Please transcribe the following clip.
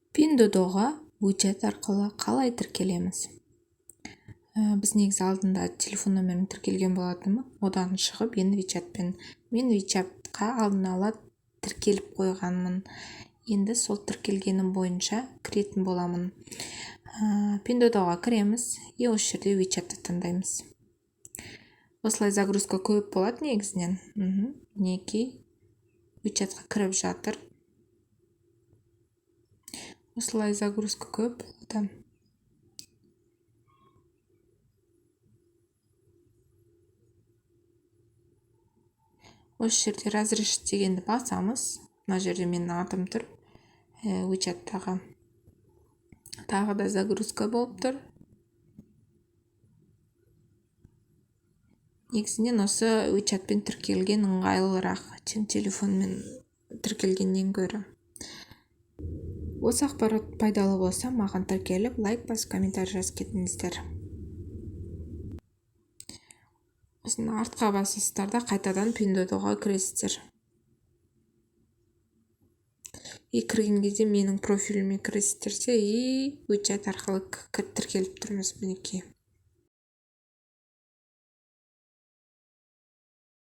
Пиндуодуоға WeChat арқылы қалай тіркелеміз? Біз негізі алдында телефон нөмірім тіркелген болатынмын. Одан шығып, енді WeChatпен. Мен WeChatқа алдын ала тіркеліп қойғанмын. Енді сол тіркелгенім бойынша кіретін боламын. Пиндуодуоға кіреміз и осы жерде WeChatты таңдаймыз. Осылай загрузка көп болады негізінен. Мінекей, WeChatқа кіріп жатыр. Осылай загрузка көп болады. Осы жерде «Разрешить» дегенді басамыз. Мына жерде менің атым тұр, WeChatтағы. Тағы да загрузка болып тұр. Негізінен осы WeChatпен тіркелген ыңғайлырақ, чем телефонмен тіркелгеннен гөрі. Осы ақпарат пайдалы болса, маған тіркеліп, лайк басып, комментарий жазып кетіңіздер. Осыны артқа басасыздар да, қайтадан Пиндуодуоға кіресіздер. И кірген кезде менің профиліме кіресіздер де, и WeChat арқылы тіркеліп тұрмыз, мінекей.